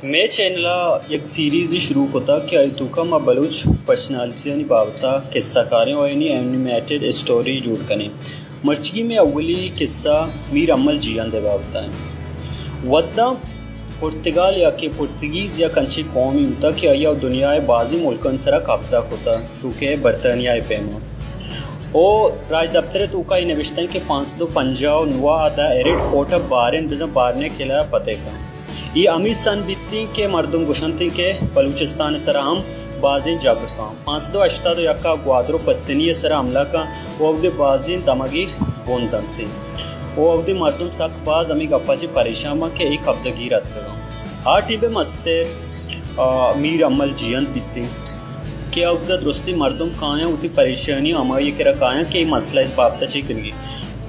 مئے چینل ءَ یک سیریزے شروع کتگ کہ آئی توکا ما بلوچ پرسنالٹیانی بابت ءَ قصہ کاریں ءُ آیانی اینیمیٹڈ اسٹوری جوڑ کنیں۔ مرچیگی مئے اولی قصہ میر امل جیئند ءِ بابت ءَ اِنت۔ وھداں پرتگال یا کہ پرتگیز یک انچیں قومے بوتگ کہ آئی ءَ دنیا ءِ بازیں ملکانی سرا قبضہ کتگ، چو کہ برطانیہ ءِ پیما۔ او راجدپتر ءِ توکا اے نبشتہ اِنت کہ پانسد ءُ پنجاہ ءُ نو ءَ دا ایرٹ فورٹ ءَ باریں، بزاں بارنیں قلعہ ءَ فتح کنت۔ اے ہمے سن بیتیں کہ مردم گوشنتیں کہ بلوچستان ءِ سرا ہم بازیں جبر کن۔ پانسد ءُ ہشتاد ءُ یک ءَ گوادر ءُ پسنی ءِ سرا حملہ کن ءُ اودے بازیں دمگے بن دنتیں ءُ اودے مردم سک باز ہمے گپ ءَ چہ پریشان بنت کہ اے قبضہ گیر اتکگ اَنت۔ آ ٹیم ءَ مستر، آ، میر امل جیئند بیتیں کہ اودا درستیں مردم کایاں، وتی پریشانی ہمائی ءِ کرا کایاں کہ اے مسئلہ ءِ بابت ءَ چے کنگی۔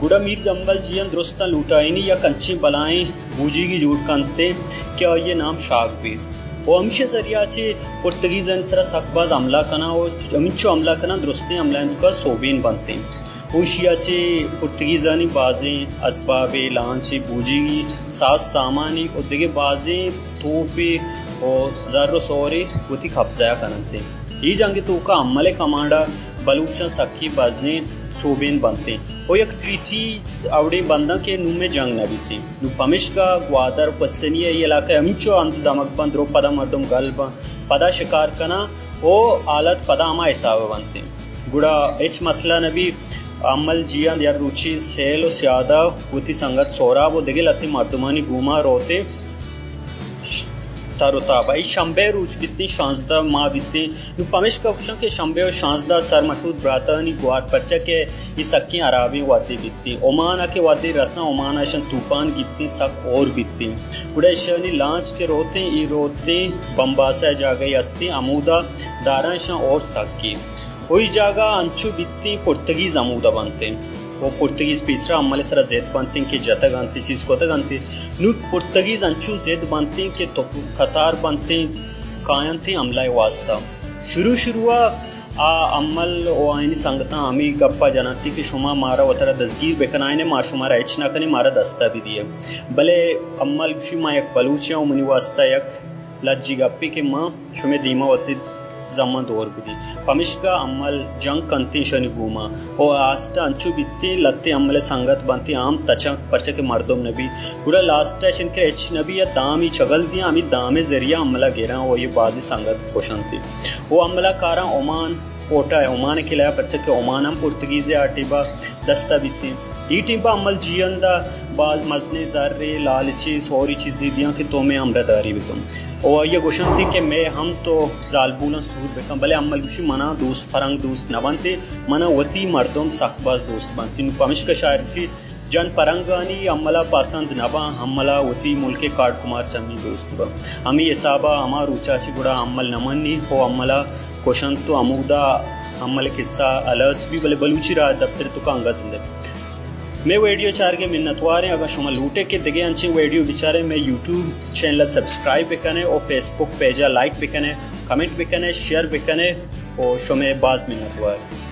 گڑا میر امل جیئند درستاں لوٹائینی یک انچیں بلائیں بوجیگے جوڑ کنتیں کہ آئی ءِ نام شاگ بیت ءُ ہمیشی ذریعہ چہ پرتگیزانی سرا سک باز حملہ کناں ءُ ہمینچو حملہ کناں، درستیں حملہ ءِ توکا سوبین بنتیں۔ ءُ ایشی ءَ چہ پرتگیزانی بازیں اسبابے، لانچے، بوجیگی ساز سامانے ءُ دگہ بازیں توپے ءُ زر ءُ سورے وتی قبضہ ءَ کننتیں۔ اے جنگ ءِ توکا امل ءِ کمانڈ ءَ بلوچاں سکی بازیں سوبین بنتیں ءُ یک ٹریٹی اوڑیں بنداں کہ نوں مئے جنگ نہ بیتیں۔ نوں پمشکا گوادر ءُ پسنی ءِ اے علاقہ ہمینچو ہند دمگ بنت، درو پدا مردم گل بنت، پدا شکار کناں ءُ حالت پدا ہما حساب ءَ بنتیں۔ گڑا ہچ مسئلہ نہ بیت۔ امل جیئند یک روچے سیل ءُ سیادہ وتی سنگت سہراب ءُ دگہ لہتیں مردمانی گوما روتیں۔ تر ءُ تاب ءَ اے شمبے ءِ روچ بیتیں، شانزدہ ماہ بیتیں۔ نوں پمشکا گوشاں کہ شمبے ءُ شانزدہ سر مشہود براتانی گوات، پرچا کہ اے سکیں ہرابیں وھدے بیتیں۔ عمان ءَ کہ وھدے رساں، عمان ءَ اشاں توپان گیپتیں، سک ہور بیتیں۔ گڑا اشانی لانچ کہ روتیں، اے روتیں بمباسا ءِ جاگہے استیں، ہمودا داراں اشاں ہور سکیں۔ ءُ اے جاگہ انچو بیتیں پرتگیز ہمودا بنتیں۔ ءُ پرتگیز پیسرا امل ءِ سرا زد بنتیں کہ جتگ اَنت، چیز کتگ اَنت۔ نوں پرتگیز انچو زد بنتیں کہ تو قطار بنتیں، کاینتیں حملہ ءِ واسطہ۔ شروع شروع ءَ آ امل ءُ آیانی سنگتاں ہمے گپ ءَ جننتیں کہ شما مارا وترا دزگیر بکنائینے، ما شمارا ہچ نہ کنیں، مارا دست ءَ بدیئے۔ بلے امل گوشی، ما یک بلوچے آں ءُ منی واسطہ یک لجی گپے کہ ما شمئے دیما وتی زمان دور بدیں۔ پمشکا امل جنگ کنتیں اشانی گوما ءُ آسٹا انچو بیتیں لہتیں امل ءِ سنگت بنتیں عام تچاں، پرچا کہ مردم نہ بیت۔ گڑا لاسٹ ءَ اشانی کرا ہچ نہ بیت، یا دامے چگل دیاں، ہمے دام ءِ ذریعہ امل ءَ گراں ءُ آئی ءِ بازیں سنگت کشنتیں ءُ امل ءَ کاراں عمان، کوٹہ ءَ، عمان ءِ قلعہ ءَ، پرچا کہ عمان ہم پرتگیز ءِ آ ٹیبا دست ءَ بیتیں۔ اے ٹیمپا امل جیئند ءَ باز مزنیں زرے، لالچے، سوری چیزے دیاں کہ تو مئے ہمراہ داری بکن۔ ءُ آئی ءَ گوشنت کہ مئے ہم تو زالبولاں سور بکن، بلے امل گوشی، منا دوست، فرنگ دوست نہ بنت، منا وتی مردم سک باز دوست بنت۔ نوں پمشکا شاعر گوشی، جن پرنگانی امل ءَ پسند نہ باں، امل ءَ وتی ملک ءِ کاڑ کمار چمی دوست باں۔ ہمے حساب ءَ ہما روچ ءَ چہ گڑا امل نہ منی ءُ امل ءَ کشنت ءُ ہمودا امل ءِ قصہ ہلاس بی، بلے بلوچی راج دپتر ءِ توکا انگت زندگ۔ مئے ویڈیو چارگ ءِ منتواریں۔ اگاں شما لوٹے کہ دگہ انچیں ویڈیو بچارے، مئے یوٹیوب چینل ءَ سبسکرائب بکنے ءُ فیس بک پیج ءَ لائک بکنے، کمنٹ بکنے، شیئر بکنے ءُ شمئے باز منتوار۔